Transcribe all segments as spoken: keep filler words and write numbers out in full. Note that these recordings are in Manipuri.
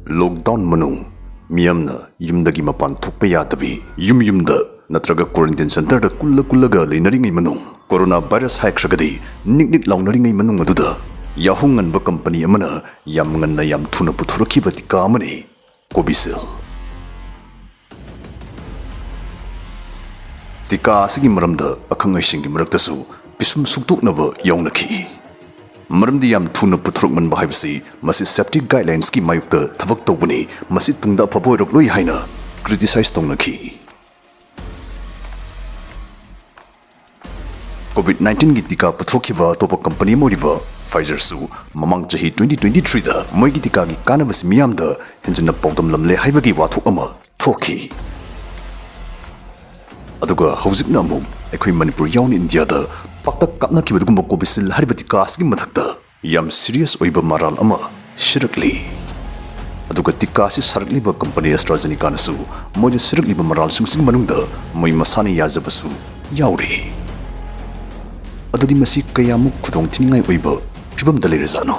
ꯂꯣꯛꯗꯥꯎꯟ ꯃꯅꯨꯡ ꯃꯤꯌꯥꯝꯅ ꯌꯨꯝꯗꯒꯤ ꯃꯄꯥꯟ ꯊꯣꯛꯄ ꯌꯥꯗꯕꯤ, ꯌꯨꯝ ꯌꯨꯝꯗ ꯅꯠꯇ꯭ꯔꯒ ꯀ꯭ꯋꯥꯔꯦꯟꯇꯤꯟ ꯁꯦꯟꯇꯔꯗ ꯀꯨꯜꯂ ꯀꯨꯜꯂꯒ ꯂꯩꯅꯔꯤꯉꯩ ꯃꯅꯨꯡ, ꯀꯣꯔꯣꯅꯥ ꯚꯥꯏꯔꯁ ꯍꯥꯏꯈ꯭ꯔꯒꯗꯤ ꯅꯤꯛ ꯅꯤꯛ ꯂꯥꯎꯅꯔꯤꯉꯩ ꯃꯅꯨꯡ ꯑꯗꯨꯗ ꯌꯥꯍꯧ ꯉꯟꯕ ꯀꯝꯄꯅꯤ ꯑꯃꯅ ꯌꯥꯝ ꯉꯟꯅ ꯌꯥꯝ ꯊꯨꯅ ꯄꯨꯊꯣꯔꯛꯈꯤꯕ ꯇꯤꯀꯥ ꯑꯃꯅꯤ ꯀꯣꯚꯤꯁꯤꯜ꯫ ꯇꯤꯀꯥ ꯑꯁꯤꯒꯤ ꯃꯔꯝꯗ ꯑꯈꯪ ꯑꯍꯩꯁꯤꯡꯒꯤ ꯃꯔꯛꯇꯁꯨ ꯄꯤꯁꯨꯝ ꯁꯨꯛꯇꯣꯛꯅꯕ ꯌꯥꯎꯅꯈꯤ꯫ ꯃꯔꯝꯗꯤ ꯌꯥꯝ ꯊꯨꯅ ꯄꯨꯊꯣꯔꯛꯃꯟꯕ ꯍꯥꯏꯕꯁꯤ ꯃꯁꯤ ꯁꯦꯐꯇꯤ ꯒꯥꯏꯗꯂꯥꯏꯟꯁꯀꯤ ꯃꯥꯌꯣꯛꯇ ꯊꯕꯛ ꯇꯧꯕꯅꯤ, ꯃꯁꯤ ꯇꯨꯡꯗ ꯑꯐꯕ ꯑꯣꯏꯔꯛꯂꯣꯏ ꯍꯥꯏꯅ ꯀ꯭ꯔꯤꯇꯤꯁꯥꯏꯖ ꯇꯧꯅꯈꯤ꯫ ꯀꯣꯚꯤꯗ ꯅꯥꯏꯟꯇꯤꯟꯒꯤ ꯇꯤꯀꯥ ꯄꯨꯊꯣꯛꯈꯤꯕ ꯑꯇꯣꯞꯄ ꯀꯝꯄꯅꯤ ꯑꯃ ꯑꯣꯏꯔꯤꯕ ꯐꯥꯏꯖꯔꯁꯨ ꯃꯃꯥꯡ ꯆꯍꯤ ꯇ꯭ꯋꯦꯟꯇꯤ ꯇ꯭ꯋꯦꯟꯇꯤ ꯊ꯭ꯔꯤꯗ ꯃꯣꯏꯒꯤ ꯇꯤꯀꯥꯒꯤ ꯀꯥꯟꯅꯕꯁꯤ ꯃꯤꯌꯥꯝꯗ ꯍꯦꯟꯖꯟꯅ ꯄꯥꯎꯗꯝꯂꯝꯂꯦ ꯍꯥꯏꯕꯒꯤ ꯋꯥꯊꯣꯛ ꯑꯃ ꯊꯣꯛꯈꯤ꯫ ꯑꯗꯨꯒ ꯍꯧꯖꯤꯛꯅ ꯑꯃꯨꯛ ꯑꯩꯈꯣꯏ ꯃꯅꯤꯄꯨꯔ ꯌꯥꯎꯅ ꯏꯟꯗꯤꯌꯥꯗ ꯄꯥꯛꯇꯛ ꯀꯥꯞꯅꯈꯤꯕ ꯑꯗꯨꯒꯨꯝꯕ ꯀꯣꯚꯤꯁꯤꯜ ꯍꯥꯏꯔꯤꯕ ꯇꯤꯀꯥ ꯑꯁꯤꯒꯤ ꯃꯊꯛꯇ ꯌꯥꯝ ꯁꯤꯔꯤꯌꯁ ꯑꯣꯏꯕ ꯃꯔꯥꯜ ꯑꯃ ꯁꯤꯔꯛꯂꯤ꯫ ꯑꯗꯨꯒ ꯇꯤꯀꯥ ꯑꯁꯤ ꯁꯥꯔꯛꯂꯤꯕ ꯀꯝꯄꯅꯤ ꯑꯦꯁꯇ꯭ꯔꯥꯖꯦꯅꯤꯀꯥꯅꯁꯨ ꯃꯣꯏꯅ ꯁꯤꯔꯛꯂꯤꯕ ꯃꯔꯥꯜꯁꯤꯡꯁꯤꯒꯤ ꯃꯅꯨꯡꯗ ꯃꯣꯏ ꯃꯁꯥꯅ ꯌꯥꯖꯕꯁꯨ ꯌꯥꯎꯔꯤ꯫ ꯑꯗꯨꯗꯤ ꯃꯁꯤ ꯀꯌꯥꯃꯨꯛ ꯈꯨꯗꯣꯡ ꯊꯤꯅꯤꯡꯉꯥꯏ ꯑꯣꯏꯕ ꯐꯤꯕꯝꯗ ꯂꯩꯔꯖꯥꯠꯅꯣ?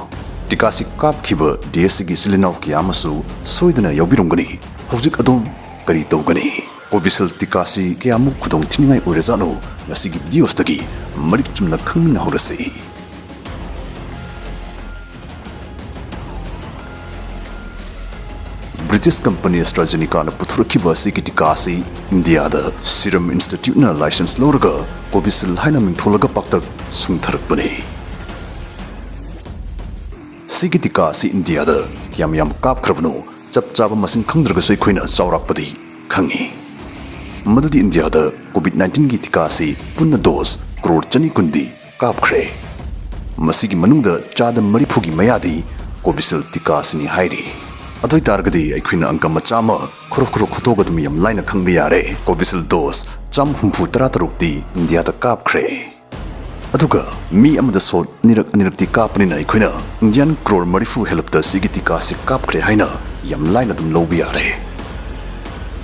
ꯇꯤꯀꯥꯁꯤ ꯀꯥꯞꯈꯤꯕ ꯗꯦꯁꯁꯤꯒꯤ ꯏꯆꯤꯜ ꯏꯅꯥꯎ ꯀꯌꯥ ꯑꯃꯁꯨ ꯁꯣꯏꯗꯅ ꯌꯥꯎꯕꯤꯔꯝꯒꯅꯤ꯫ ꯍꯧꯖꯤꯛ ꯑꯗꯣꯝ ꯀꯔꯤ ꯇꯧꯒꯅꯤ? ꯀꯣꯚꯤꯁꯤꯜ ꯇꯤꯀꯥꯁꯤ ꯀꯌꯥꯃꯨꯛ ꯈꯨꯗꯣꯡ ꯊꯤꯅꯤꯡꯉꯥꯏ ꯑꯣꯏꯔꯖꯥꯠꯅꯣ? ꯉꯁꯤꯒꯤ ꯚꯤꯗꯤꯑꯣꯁꯤꯗꯒꯤ ꯃꯔꯤꯛ ꯆꯨꯝꯅ ꯈꯪꯃꯤꯟꯅꯍꯧꯔꯁꯤ꯫ ꯕ꯭ꯔꯤꯇꯤꯁ ꯀꯝꯄꯅꯤ ꯑꯦꯁꯇ꯭ꯔꯥꯖꯦꯅꯤꯀꯥꯅ ꯄꯨꯊꯣꯔꯛꯈꯤꯕ ꯑꯁꯤꯒꯤ ꯇꯤꯀꯥ ꯑꯁꯤ ꯏꯟꯗꯤꯌꯥꯗ ꯁꯤꯔꯝ ꯏꯟꯁꯇꯤꯇ꯭ꯌꯨꯠꯅ ꯂꯥꯏꯁꯦꯟꯁ ꯂꯧꯔꯒ ꯀꯣꯚꯤꯁꯤꯜ ꯍꯥꯏꯅ ꯃꯤꯡꯊꯣꯜꯂꯒ ꯄꯥꯛꯇꯛ ꯁꯨꯡꯊꯔꯛꯄꯅꯤ꯫ ꯁꯤꯒꯤ ꯇꯤꯀꯥ ꯑꯁꯤ ꯏꯟꯗꯤꯌꯥꯗ ꯀꯌꯥꯝ ꯌꯥꯝ ꯀꯥꯞꯈ꯭ꯔꯕꯅꯣ ꯆꯞ ꯆꯥꯕ ꯃꯁꯤꯡ ꯈꯪꯗ꯭ꯔꯒꯁꯨ ꯑꯩꯈꯣꯏꯅ ꯆꯥꯎꯔꯥꯛꯄꯗꯤ ꯈꯪꯉꯤ꯫ ꯃꯗꯨꯗꯤ ꯏꯟꯗꯤꯌꯥꯗ ꯀꯣꯚꯤꯗ ꯅꯥꯏꯟꯇꯤꯟꯒꯤ ꯇꯤꯀꯥ ꯑꯁꯤ ꯄꯨꯟꯅ ꯗꯣꯁ ꯀ꯭ꯔꯣꯔ ꯆꯅꯤ ꯀꯨꯟꯗꯤ ꯀꯥꯞꯈ꯭ꯔꯦ꯫ ꯃꯁꯤꯒꯤ ꯃꯅꯨꯡꯗ ꯆꯥꯗ ꯃꯔꯤꯐꯨꯒꯤ ꯃꯌꯥꯗꯤ ꯀꯣꯚꯤꯁꯤꯜ ꯇꯤꯀꯥ ꯑꯁꯤꯅꯤ ꯍꯥꯏꯔꯤ꯫ ꯑꯗꯨ ꯑꯣꯏꯇꯥꯔꯒꯗꯤ ꯑꯩꯈꯣꯏꯅ ꯑꯪꯀ ꯃꯆꯥ ꯑꯃ ꯈꯨꯔꯨ ꯈꯨꯔꯨ ꯈꯨꯠꯇꯣꯛꯑꯒ ꯑꯗꯨꯝ ꯌꯥꯝ ꯂꯥꯏꯅ ꯈꯪꯕ ꯌꯥꯔꯦ꯫ ꯀꯣꯚꯤꯁꯤꯜ ꯗꯣꯁ ꯆꯥꯝ ꯍꯨꯝꯐꯨ ꯇꯔꯥ ꯇꯔꯨꯛꯇꯤ ꯏꯟꯗꯤꯌꯥꯗ ꯀꯥꯞꯈ꯭ꯔꯦ꯫ ꯑꯗꯨꯒ ꯃꯤ ꯑꯃꯗ ꯁꯣꯠ ꯑꯅꯤꯔꯛ ꯑꯅꯤꯔꯛꯇꯤ ꯀꯥꯞꯄꯅꯤꯅ ꯑꯩꯈꯣꯏꯅ ꯏꯟꯗꯤꯌꯥꯟ ꯀ꯭ꯔꯣꯔ ꯃꯔꯤꯐꯨ ꯍꯦꯜꯂꯞꯇ ꯁꯤꯒꯤ ꯇꯤꯀꯥꯁꯤ ꯀꯥꯞꯈ꯭ꯔꯦ ꯍꯥꯏꯅ ꯌꯥꯝ ꯂꯥꯏꯅ ꯑꯗꯨꯝ ꯂꯧꯕ ꯌꯥꯔꯦ꯫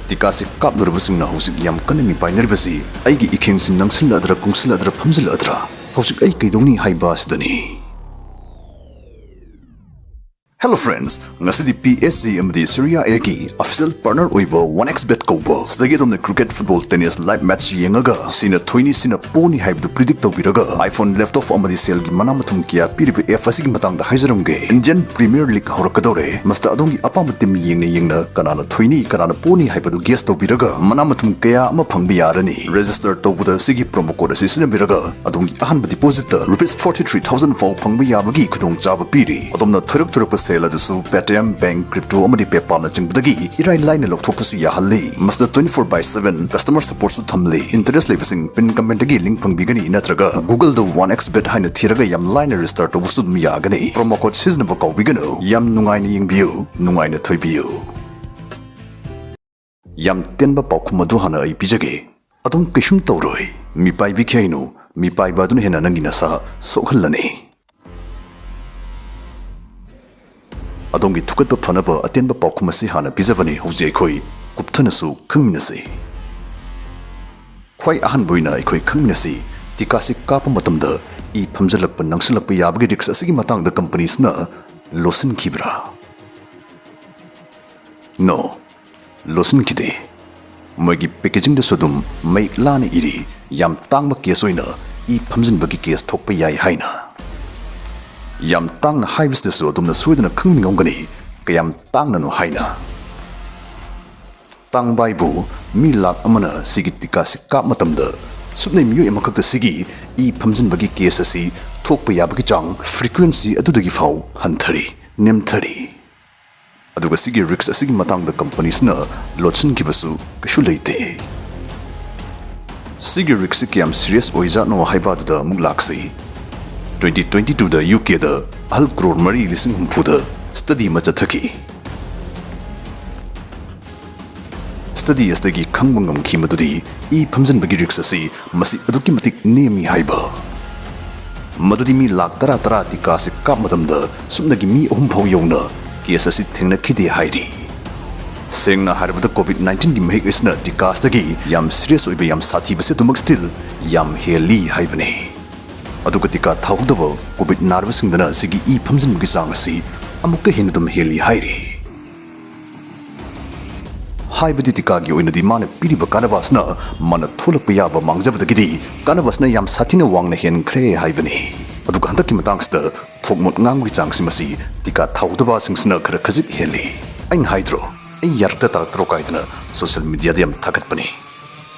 ꯇꯤꯀꯥꯁꯤ ꯀꯥꯞꯂꯨꯔꯕꯁꯤꯡꯅ ꯍꯧꯖꯤꯛ ꯌꯥꯝ ꯀꯟꯅ ꯃꯤꯄꯥꯏꯅꯔꯤꯕꯁꯤ ꯑꯩꯒꯤ ꯏꯈꯦꯡꯁꯤ ꯅꯪꯁꯤꯜꯂꯗ꯭ꯔꯥ, ꯀꯨꯡꯁꯤꯜꯂꯗ꯭ꯔꯥ, ꯐꯝꯖꯤꯜꯂꯗ꯭ꯔꯥ, ꯍꯧꯖꯤꯛ ꯑꯩ ꯀꯩꯗꯧꯅꯤ ꯍꯥꯏꯕ ꯑꯁꯤꯗꯅꯤ꯫ Hello friends, ꯉꯁꯤꯗꯤ P S G ꯑꯃꯗꯤ Serie A ꯒꯤ official partner ꯑꯣꯏꯕ one X bet ꯀꯧꯕ ꯁꯤꯗꯒꯤ ꯑꯗꯣꯝꯅ cricket, football, tennis live match ꯌꯦꯡꯉꯒ ꯁꯤꯅ ꯊꯣꯏꯅꯤ, ꯁꯤꯅ ꯄꯣꯅꯤ ꯍꯥꯏꯕꯗꯨ predict ꯇꯧꯕꯤꯔꯒ iPhone, laptop ꯑꯃꯗꯤ ꯁꯦꯜꯒꯤ ꯃꯅꯥ ꯃꯊꯨꯝ ꯀꯌꯥ ꯄꯤꯔꯤꯕ app ꯑꯁꯤꯒꯤ ꯃꯇꯥꯡꯗ ꯍꯥꯏꯖꯔꯝꯒꯦ꯫ Indian Premier League ꯍꯧꯔꯛꯀꯗꯧꯔꯦ꯫ ꯃꯁꯤꯗ ꯑꯗꯣꯝꯒꯤ ꯑꯄꯥꯝꯕ team ꯌꯦꯡꯅ ꯌꯦꯡꯅ ꯀꯅꯥꯅ ꯊꯣꯏꯅꯤ, ꯀꯅꯥꯅ ꯄꯣꯅꯤ ꯍꯥꯏꯕꯗꯨ guess ꯇꯧꯕꯤꯔꯒ ꯃꯅꯥ ꯃꯊꯨꯝ ꯀꯌꯥ ꯑꯃ ꯐꯪꯕ ꯌꯥꯔꯅꯤ꯫ Register ꯇꯧꯕꯗ ꯁꯤꯒꯤ promo code ꯑꯁꯤ ꯁꯤꯖꯤꯟꯅꯕꯤꯔꯒ ꯑꯗꯣꯝꯒꯤ ꯑꯍꯥꯟꯕ deposit ꯇ rupees forty three thousand ꯐꯥꯎ ꯐꯪꯕ ꯌꯥꯕꯒꯤ ꯈꯨꯗꯣꯡꯆꯥꯕ ꯄꯤꯔꯤ꯫ ꯑꯗꯣꯝꯅ ꯊꯣꯏꯔꯛ ꯊꯣꯏꯔꯛꯄ ꯁꯦꯜ ꯑꯗꯨꯁꯨ Paytm, bank, crypto ꯑꯃꯗꯤ PayPal ꯅꯆꯤꯡꯕꯗꯒꯤ ꯏꯔꯥꯏ ꯂꯥꯏꯅ ꯂꯧꯊꯣꯛꯄꯁꯨ ꯌꯥꯍꯜꯂꯤ꯫ ꯃꯁꯤꯗ twenty four by seven customer support ꯁꯨ ꯊꯝꯂꯤ꯫ Interest ꯂꯩꯕꯁꯤꯡ pin comment ꯇꯒꯤ link ꯐꯪꯕꯤꯒꯅꯤ ꯅꯠꯇ꯭ꯔꯒ Google ꯗ one X bet ꯍꯥꯏꯅ ꯊꯤꯔꯒ ꯌꯥꯝ ꯂꯥꯏꯅ register ꯇꯧꯕꯁꯨ ꯑꯗꯨꯝ ꯌꯥꯒꯅꯤ꯫ Promo code ꯁꯤꯖꯤꯟꯅꯕ ꯀꯥꯎꯕꯤꯒꯅꯨ꯫ ꯌꯥꯝ ꯅꯨꯡꯉꯥꯏꯅ ꯌꯦꯡꯕꯤꯌꯨ, ꯅꯨꯡꯉꯥꯏꯅ ꯊꯣꯏꯕꯤꯌꯨ꯫ ꯌꯥꯝ ꯇꯦꯟꯕ ꯄꯥꯎꯈꯨꯝ ꯑꯗꯨ ꯍꯥꯟꯅ ꯑꯩ ꯄꯤꯖꯒꯦ꯫ ꯑꯗꯨꯝ ꯀꯩꯁꯨꯝ ꯇꯧꯔꯣꯏ꯫ ꯃꯤꯄꯥꯏꯕꯤ ꯈꯩꯅꯨ, ꯃꯤꯄꯥꯏꯕ ꯑꯗꯨꯅ ꯍꯦꯟꯅ ꯅꯪꯒꯤ ꯅꯁꯥ ꯁꯣꯛꯍꯜꯂꯅꯤ꯫ ꯑꯗꯣꯝꯒꯤ ꯊꯨꯀꯠꯄ ꯐꯅꯕ ꯑꯇꯦꯟꯕ ꯄꯥꯎꯈꯨꯝ ꯑꯁꯤ ꯍꯥꯟꯅ ꯄꯤꯖꯕꯅꯤ꯫ ꯍꯧꯖꯤꯛ ꯑꯩꯈꯣꯏ ꯀꯨꯞꯊꯅꯁꯨ ꯈꯪꯃꯤꯟꯅꯁꯤ꯫ ꯈ꯭ꯋꯥꯏ ꯑꯍꯥꯟꯕ ꯑꯣꯏꯅ ꯑꯩꯈꯣꯏ ꯈꯪꯃꯤꯟꯅꯁꯤ, ꯇꯤꯀꯥꯁꯤ ꯀꯥꯞꯄ ꯃꯇꯝꯗ ꯏ ꯐꯝꯖꯤꯜꯂꯛꯄ, ꯅꯪꯁꯤꯜꯂꯛꯄ ꯌꯥꯕꯒꯤ risk ꯑꯁꯤꯒꯤ ꯃꯇꯥꯡꯗ companies ꯅ ꯂꯣꯠꯁꯤꯟꯈꯤꯕ꯭ꯔꯥ? No, ꯂꯣꯠꯁꯤꯟꯈꯤꯗꯦ꯫ ꯃꯣꯏꯒꯤ packaging ꯗꯁꯨ ꯑꯗꯨꯝ ꯃꯌꯦꯛ ꯂꯥꯅ ꯏꯔꯤ, ꯌꯥꯝ ꯇꯥꯡꯕ case ꯑꯣꯏꯅ ꯏ ꯐꯝꯖꯤꯟꯕꯒꯤ case ꯊꯣꯛꯄ ꯌꯥꯏ ꯍꯥꯏꯅ꯫ ꯌꯥꯝ ꯇꯥꯡꯅ ꯍꯥꯏꯕꯁꯤꯗꯁꯨ ꯑꯗꯣꯝꯅ ꯁꯣꯏꯗꯅ ꯈꯪꯅꯤꯡꯉꯝꯒꯅꯤ, ꯀꯌꯥꯝ ꯇꯥꯡꯅꯅꯣ ꯍꯥꯏꯅ꯫ ꯇꯥꯡꯕ ꯍꯥꯏꯕꯨ ꯃꯤ ꯂꯥꯛ ꯑꯃꯅ ꯁꯤꯒꯤ ꯇꯤꯀꯥꯁꯤ ꯀꯥꯞ ꯃꯇꯝꯗ ꯁꯨꯞꯅꯩ ꯃꯤꯑꯣꯏ ꯑꯃꯈꯛꯇ ꯁꯤꯒꯤ ꯏ ꯐꯝꯖꯤꯟꯕꯒꯤ case ꯑꯁꯤ ꯊꯣꯛꯄ ꯌꯥꯕꯒꯤ ꯆꯥꯡ, frequency ꯑꯗꯨꯗꯒꯤ ꯐꯥꯎ ꯍꯟꯊꯔꯤ, ꯅꯦꯝꯊꯔꯤ꯫ ꯑꯗꯨꯒ ꯁꯤꯒꯤ risk ꯑꯁꯤꯒꯤ ꯃꯇꯥꯡꯗ companies ꯅ ꯂꯣꯠꯁꯤꯟꯈꯤꯕꯁꯨ ꯀꯩꯁꯨ ꯂꯩꯇꯦ꯫ ꯁꯤꯒꯤ risk ꯁꯤ ꯀꯌꯥꯝ serious ꯑꯣꯏꯖꯥꯠꯅꯣ ꯍꯥꯏꯕ ꯑꯗꯨꯗ ꯑꯃꯨꯛ ꯂꯥꯛꯁꯤ꯫ Twenty twenty two ꯗ U K ꯗ ꯑꯍꯜ ꯀ꯭ꯔꯣꯔ ꯃꯔꯤ ꯂꯤꯁꯤꯡ ꯍꯨꯝꯐꯨꯗ study ꯑꯃ ꯆꯠꯊꯈꯤ꯫ Study ꯑꯁꯤꯗꯒꯤ ꯈꯪꯕ ꯉꯝꯈꯤ ꯃꯗꯨꯗꯤ ꯏ ꯐꯝꯖꯤꯟꯕꯒꯤ risk ꯑꯁꯤ ꯃꯁꯤ ꯑꯗꯨꯛꯀꯤ ꯃꯇꯤꯛ ꯅꯦꯝꯃꯤ ꯍꯥꯏꯕ꯫ ꯃꯗꯨꯗꯤ ꯃꯤ ꯂꯥꯛ ꯇꯔꯥ ꯇꯔꯥ ꯇꯤꯀꯥ ꯑꯁꯤ ꯀꯥꯞ ꯃꯇꯝꯗ ꯁꯨꯞꯅꯒꯤ ꯃꯤ ꯑꯍꯨꯝ ꯐꯥꯎ ꯌꯧꯅ case ꯑꯁꯤ ꯊꯦꯡꯅꯈꯤꯗꯦ ꯍꯥꯏꯔꯤ꯫ ꯁꯦꯡꯅ ꯍꯥꯏꯔꯕꯗ, COVID nineteen ꯒꯤ ꯃꯍꯤꯛ ꯑꯁꯤꯅ ꯇꯤꯀꯥ ꯑꯁꯤꯗꯒꯤ ꯌꯥꯝ serious ꯑꯣꯏꯕ, ꯌꯥꯝ ꯁꯥꯊꯤꯕꯁꯤ ꯑꯗꯨꯃꯛ still ꯌꯥꯝ ꯍꯦꯜꯂꯤ ꯍꯥꯏꯕꯅꯤ꯫ ꯑꯗꯨꯒ ꯇꯤꯀꯥ ꯊꯥꯍꯧꯗꯕ COVID ꯅꯥꯔꯕꯁꯤꯡꯗꯅ ꯁꯤꯒꯤ ꯏ ꯐꯝꯖꯤꯟꯕꯒꯤ ꯆꯥꯡ ꯑꯁꯤ ꯑꯃꯨꯛꯀ ꯍꯦꯟꯅ ꯑꯗꯨꯝ ꯍꯦꯜꯂꯤ ꯍꯥꯏꯔꯤ꯫ ꯍꯥꯏꯕꯗꯤ ꯇꯤꯀꯥꯒꯤ ꯑꯣꯏꯅꯗꯤ ꯃꯥꯅ ꯄꯤꯔꯤꯕ ꯀꯥꯟꯅꯕ ꯑꯁꯤꯅ ꯃꯥꯅ ꯊꯣꯛꯂꯛꯄ ꯌꯥꯕ ꯃꯥꯡꯖꯕꯗꯒꯤꯗꯤ ꯀꯥꯟꯅꯕ ꯑꯁꯤꯅ ꯌꯥꯝ ꯁꯥꯊꯤꯅ ꯋꯥꯡꯅ ꯍꯦꯟꯈ꯭ꯔꯦ ꯍꯥꯏꯕꯅꯤ꯫ ꯑꯗꯨꯒ ꯍꯟꯗꯛꯀꯤ ꯃꯇꯥꯡꯁꯤꯗ ꯊꯣꯛꯃꯣꯠ ꯉꯥꯡꯕꯒꯤ ꯆꯥꯡꯁꯤ ꯃꯁꯤ ꯇꯤꯀꯥ ꯊꯥꯍꯧꯗꯕꯁꯤꯡꯁꯤꯅ ꯈꯔ ꯈꯖꯤꯛ ꯍꯦꯜꯂꯤ꯫ ꯑꯩꯅ ꯍꯥꯏꯗ꯭ꯔꯣ, ꯑꯩ ꯌꯥꯔꯛꯇ ꯇꯥꯔꯛꯇ꯭ꯔꯣ ꯀꯥꯏꯗꯅ ꯁꯣꯁꯤꯌꯦꯜ ꯃꯤꯗꯤꯌꯥꯗ ꯌꯥꯝ ꯊꯥꯒꯠꯄꯅꯤ꯫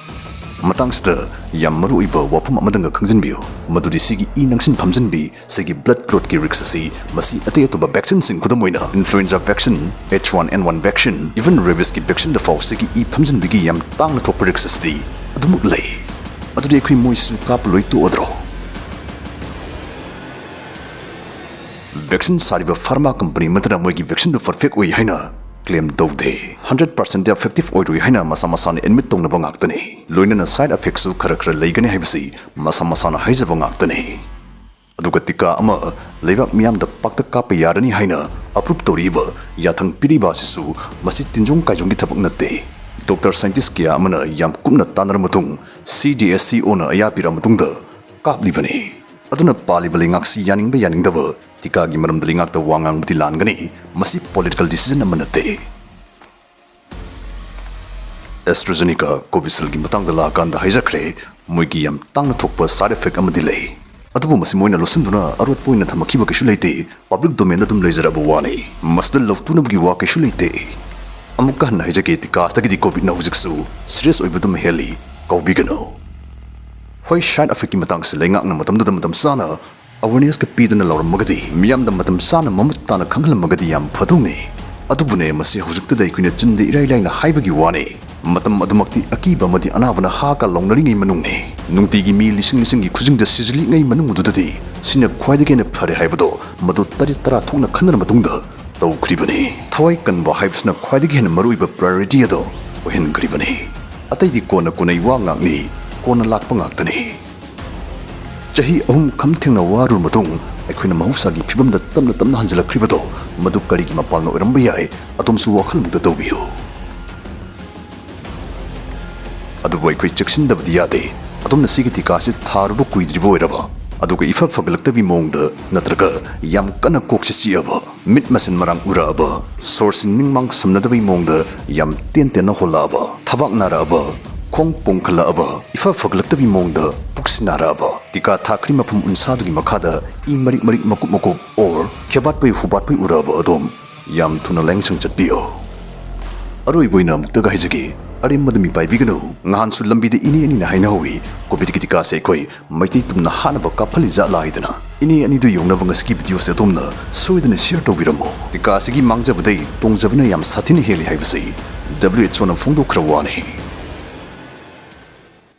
ꯃꯇꯥꯡꯁꯤꯗ ꯌꯥꯝ ꯃꯔꯨꯑꯣꯏꯕ ꯋꯥꯐꯝ ꯑꯃꯗꯪꯒ ꯈꯪꯖꯤꯟꯕꯤꯌꯨ, ꯃꯗꯨꯗꯤ ꯁꯤꯒꯤ ꯏ ꯅꯪꯁꯤꯟ ꯐꯝꯖꯤꯟꯕꯤ, ꯁꯤꯒꯤ blood clotꯀꯤ risk ꯑꯁꯤ ꯃꯁꯤ ꯑꯇꯩ ꯑꯇꯣꯞꯄ vaccineꯁꯤꯡ, ꯈꯨꯗꯝ ꯑꯣꯏꯅ influenza vaccine, H one N one vaccine, even rabiesꯀꯤ vaccineꯗ ꯐꯥꯎ ꯁꯤꯒꯤ ꯏ ꯐꯝꯖꯤꯟꯕꯤꯒꯤ ꯌꯥꯝ ꯇꯥꯡꯅ ꯊꯣꯛꯄ risk ꯑꯁꯤꯗꯤ ꯑꯗꯨꯃꯛ ꯂꯩ꯫ ꯑꯗꯨꯗꯤ ꯑꯩꯈꯣꯏ ꯃꯣꯏꯁꯨ ꯀꯥꯞꯄ ꯂꯣꯏ ꯇꯣꯛꯑꯗ꯭ꯔꯣ? Vaccine ꯁꯥꯔꯤꯕ pharma company ꯑꯃꯠꯇꯅ ꯃꯣꯏꯒꯤ vaccineꯗꯨ perfect ꯑꯣꯏ ꯍꯥꯏꯅ claim ꯇꯧꯗꯦ꯫ Hundred percent effective ꯑꯣꯏꯔꯣꯏ ꯍꯥꯏꯅ ꯃꯁꯥ ꯃꯁꯥꯅ admit ꯇꯧꯅꯕ ꯉꯥꯛꯇꯅꯤ꯫ ꯂꯣꯏꯅꯅ side effectꯁꯨ ꯈꯔ ꯈꯔ ꯂꯩꯒꯅꯤ ꯍꯥꯏꯕꯁꯤ ꯃꯁꯥ ꯃꯁꯥꯅ ꯍꯥꯏꯖꯕ ꯉꯥꯛꯇꯅꯤ꯫ ꯑꯗꯨꯒ ꯇꯤꯀꯥ ꯑꯃ ꯂꯩꯕꯥꯛ ꯃꯤꯌꯥꯝꯗ ꯄꯥꯛꯇꯛ ꯀꯥꯞꯄ ꯌꯥꯔꯅꯤ ꯍꯥꯏꯅ approve ꯇꯧꯔꯤꯕ, ꯌꯥꯊꯪ ꯄꯤꯔꯤꯕ ꯑꯁꯤꯁꯨ ꯃꯁꯤ ꯇꯤꯟꯖꯣꯡ ꯀꯥꯏꯖꯣꯡꯒꯤ ꯊꯕꯛ ꯅꯠꯇꯦ꯫ Doctor, scientist ꯀꯌꯥ ꯑꯃꯅ ꯌꯥꯝ ꯀꯨꯞꯅ ꯇꯥꯟꯅꯔ ꯃꯇꯨꯡ CDSCOꯅ ꯑꯌꯥ ꯄꯤꯔ ꯃꯇꯨꯡꯗ ꯀꯥꯞꯂꯤꯕꯅꯤ꯫ ꯑꯗꯨꯅ ꯄꯥꯜꯂꯤꯕ ꯂꯩꯉꯥꯛꯁꯤ ꯌꯥꯅꯤꯡꯕ ꯌꯥꯅꯤꯡꯗꯕ ꯇꯤꯀꯥꯒꯤ ꯃꯔꯝꯗ ꯂꯩꯉꯥꯛꯇ ꯋꯥ ꯉꯥꯡꯕꯗꯤ ꯂꯥꯟꯒꯅꯤ꯫ ꯃꯁꯤ political decision ꯑꯃ ꯅꯠꯇꯦ꯫ AstraZeneca, Covisshieldꯒꯤ ꯃꯇꯥꯡꯗ ꯂꯥꯛꯑꯀꯥꯟꯗ ꯍꯥꯏꯖꯈ꯭ꯔꯦ, ꯃꯣꯏꯒꯤ ꯌꯥꯝ ꯇꯥꯡꯅ ꯊꯣꯛꯄ side effect ꯑꯃꯗꯤ ꯂꯩ꯫ ꯑꯗꯨꯕꯨ ꯃꯁꯤ ꯃꯣꯏꯅ ꯂꯣꯠꯁꯤꯟꯗꯨꯅ ꯑꯔꯣꯠꯄ ꯑꯣꯏꯅ ꯊꯝꯃꯛꯈꯤꯕ ꯀꯩꯁꯨ ꯂꯩꯇꯦ꯫ Public domainꯗ ꯑꯗꯨꯝ ꯂꯩꯖꯔꯕ ꯋꯥꯅꯤ꯫ ꯃꯁꯤꯗ ꯂꯧꯇꯨꯅꯕꯒꯤ ꯋꯥ ꯀꯩꯁꯨ ꯂꯩꯇꯦ꯫ ꯑꯃꯨꯛꯀ ꯍꯟꯅ ꯍꯥꯏꯖꯒꯦ, ꯇꯤꯀꯥꯁꯤꯗꯒꯤꯗꯤ COVIDꯅ ꯍꯧꯖꯤꯛꯁꯨ serious ꯑꯣꯏꯕ ꯑꯗꯨꯝ ꯍꯦꯜꯂꯤ꯫ ꯀꯥꯎꯕꯤꯒꯅꯨ꯫ ꯍꯣꯏ, side effectꯀꯤ ꯃꯇꯥꯡꯁꯤ ꯂꯩꯉꯥꯛꯅ ꯃꯇꯝꯗꯨꯗ ꯃꯇꯝ ꯆꯥꯅ awarenessꯀ ꯄꯤꯗꯨꯅ ꯂꯧꯔꯝꯃꯒꯗꯤ, ꯃꯤꯌꯥꯝꯗ ꯃꯇꯝ ꯆꯥꯅ ꯃꯃꯨꯠ ꯇꯥꯅ ꯈꯪꯍꯜꯂꯝꯃꯒꯗꯤ ꯌꯥꯝ ꯐꯗꯧꯅꯤ꯫ ꯑꯗꯨꯕꯨꯅꯦ, ꯃꯁꯤ ꯍꯧꯖꯤꯛꯇꯗ ꯑꯩꯈꯣꯏꯅ ꯆꯤꯟꯗ ꯏꯔꯥꯏ ꯂꯥꯏꯅ ꯍꯥꯏꯕꯒꯤ ꯋꯥꯅꯤ꯫ ꯃꯇꯝ ꯑꯗꯨꯃꯛꯇꯤ ꯑꯀꯤꯕ ꯑꯃꯗꯤ ꯑꯅꯥꯕꯅ ꯍꯥꯒ ꯂꯥꯎꯅꯔꯤꯉꯩ ꯃꯅꯨꯡꯅꯤ꯫ ꯅꯨꯡꯇꯤꯒꯤ ꯃꯤ ꯂꯤꯁꯤꯡ ꯂꯤꯁꯤꯡꯒꯤ ꯈꯨꯖꯤꯡꯗ ꯁꯤꯖꯤꯜꯂꯤꯉꯩ ꯃꯅꯨꯡ ꯑꯗꯨꯗꯗꯤ ꯁꯤꯅ ꯈ꯭ꯋꯥꯏꯗꯒꯤ ꯍꯦꯟꯅ ꯐꯔꯦ ꯍꯥꯏꯕꯗꯣ ꯃꯗꯨ ꯇꯔꯦꯠ ꯇꯔꯥ ꯊꯣꯛꯅ ꯈꯟꯅꯔ ꯃꯇꯨꯡꯗ ꯇꯧꯈ꯭ꯔꯤꯕꯅꯤ꯫ ꯊꯋꯥꯏ ꯀꯟꯕ ꯍꯥꯏꯕꯁꯤꯅ ꯈ꯭ꯋꯥꯏꯗꯒꯤ ꯍꯦꯟꯅ ꯃꯔꯨꯑꯣꯏꯕ priority ꯑꯗꯣ ꯑꯣꯏꯍꯟꯈ꯭ꯔꯤꯕꯅꯤ꯫ ꯑꯇꯩꯗꯤ ꯀꯣꯟꯅ ꯀꯣꯟꯅꯩ ꯋꯥ ꯉꯥꯛꯅꯤ, ꯀꯣꯟꯅ ꯂꯥꯛꯄ ꯉꯥꯛꯇꯅꯤ꯫ ꯆꯍꯤ ꯑꯍꯨꯝ ꯈꯝ ꯊꯦꯡꯅ ꯋꯥꯔꯨꯔ ꯃꯇꯨꯡ ꯑꯩꯈꯣꯏꯅ ꯃꯍꯧꯁꯥꯒꯤ ꯐꯤꯕꯝꯗ ꯇꯞꯅ ꯇꯞꯅ ꯍꯟꯖꯤꯜꯂꯛꯈ꯭ꯔꯤꯕꯗꯣ ꯃꯗꯨ ꯀꯔꯤꯒꯤ ꯃꯄꯥꯜꯅ ꯑꯣꯏꯔꯝꯕ ꯌꯥꯏ, ꯑꯗꯣꯝꯁꯨ ꯋꯥꯈꯜ ꯑꯃꯨꯛꯇ ꯇꯧꯕꯤꯌꯨ꯫ ꯑꯗꯨꯕꯨ ꯑꯩꯈꯣꯏ ꯆꯦꯛꯁꯤꯟꯗꯕꯗꯤ ꯌꯥꯗꯦ꯫ ꯑꯗꯣꯝꯅ ꯁꯤꯒꯤ ꯇꯤꯀꯥꯁꯤ ꯊꯥꯔꯨꯕ ꯀꯨꯏꯗ꯭ꯔꯤꯕ ꯑꯣꯏꯔꯕ, ꯑꯗꯨꯒ ꯏꯐ ꯐꯒꯠꯂꯛꯇꯕꯤ ꯃꯑꯣꯡꯗ ꯅꯠꯇ꯭ꯔꯒ ꯌꯥꯝ ꯀꯟꯅ ꯀꯣꯛꯁꯤ ꯆꯤꯛꯑꯕ, ꯃꯤꯠ ꯃꯁꯤꯟ ꯃꯔꯥꯡ ꯎꯔꯛꯑꯕ, ꯁꯣꯔꯁꯤ ꯅꯤꯡꯃꯥꯡ ꯁꯝꯅꯗꯕꯩ ꯃꯑꯣꯡꯗ ꯌꯥꯝ ꯇꯦꯟ ꯇꯦꯟꯅ ꯍꯣꯜꯂꯛꯑꯕ, ꯊꯕꯥꯛ ꯅꯥꯔꯛꯑꯕ, ꯈꯣꯡ ꯄꯣꯡꯈꯠꯂꯛꯑꯕ, ꯏꯐ ꯐꯒꯠꯂꯛꯇꯕꯤ ꯃꯑꯣꯡꯗ ꯄꯨꯛꯁꯤ ꯅꯥꯔꯛꯑꯕ, ꯇꯤꯀꯥ ꯊꯥꯈ꯭ꯔꯤ ꯃꯐꯝ ꯎꯟꯁꯥꯗꯨꯒꯤ ꯃꯈꯥꯗ ꯏ ꯃꯔꯤꯛ ꯃꯔꯤꯛ ꯃꯀꯨꯞ ꯃꯀꯨꯞ ꯑꯣꯔ ꯈꯦꯕꯥꯠꯄꯩ ꯍꯨꯕꯥꯠꯄꯩ ꯎꯔꯛꯑꯕ ꯑꯗꯣꯝ ꯌꯥꯝ ꯊꯨꯅ ꯂꯥꯌꯦꯡꯁꯪ ꯆꯠꯄꯤꯌꯨ꯫ ꯑꯔꯣꯏꯕ ꯑꯣꯏꯅ ꯑꯃꯨꯛꯇꯒ ꯍꯥꯏꯖꯒꯦ, ꯑꯔꯦꯝꯕꯗ ꯃꯤ ꯄꯥꯏꯕꯤꯒꯅꯨ꯫ ꯉꯍꯥꯟꯁꯨ ꯂꯝꯕꯤꯗ ꯏꯅꯦ ꯑꯅꯤꯅ ꯍꯥꯏꯅꯍꯧꯋꯤ, ꯀꯣꯚꯤꯗꯀꯤ ꯇꯤꯀꯥꯁꯦ ꯑꯩꯈꯣꯏ ꯃꯩꯇꯩ ꯇꯨꯝꯅ ꯍꯥꯠꯅꯕ ꯀꯥꯞꯍꯜꯂꯤ ꯖꯥꯠꯂꯥ ꯍꯥꯏꯗꯅ꯫ ꯏꯅꯦ ꯑꯅꯤꯗꯨ ꯌꯧꯅꯕ ꯉꯁꯤꯒꯤ ꯚꯤꯗꯤꯑꯣꯁꯦ ꯑꯗꯣꯝꯅ ꯁꯣꯏꯗꯅ ꯁꯤꯌꯔ ꯇꯧꯕꯤꯔꯝꯃꯨ꯫ ꯇꯤꯀꯥ ꯑꯁꯤꯒꯤ ꯃꯥꯡꯖꯕꯗꯩ ꯇꯣꯡꯖꯕꯅ ꯌꯥꯝ ꯁꯥꯊꯤꯅ ꯍꯦꯜꯂꯤ ꯍꯥꯏꯕꯁꯤ W H O ꯅ ꯐꯣꯡꯗꯣꯛꯈ꯭ꯔꯕ ꯋꯥꯅꯤ꯫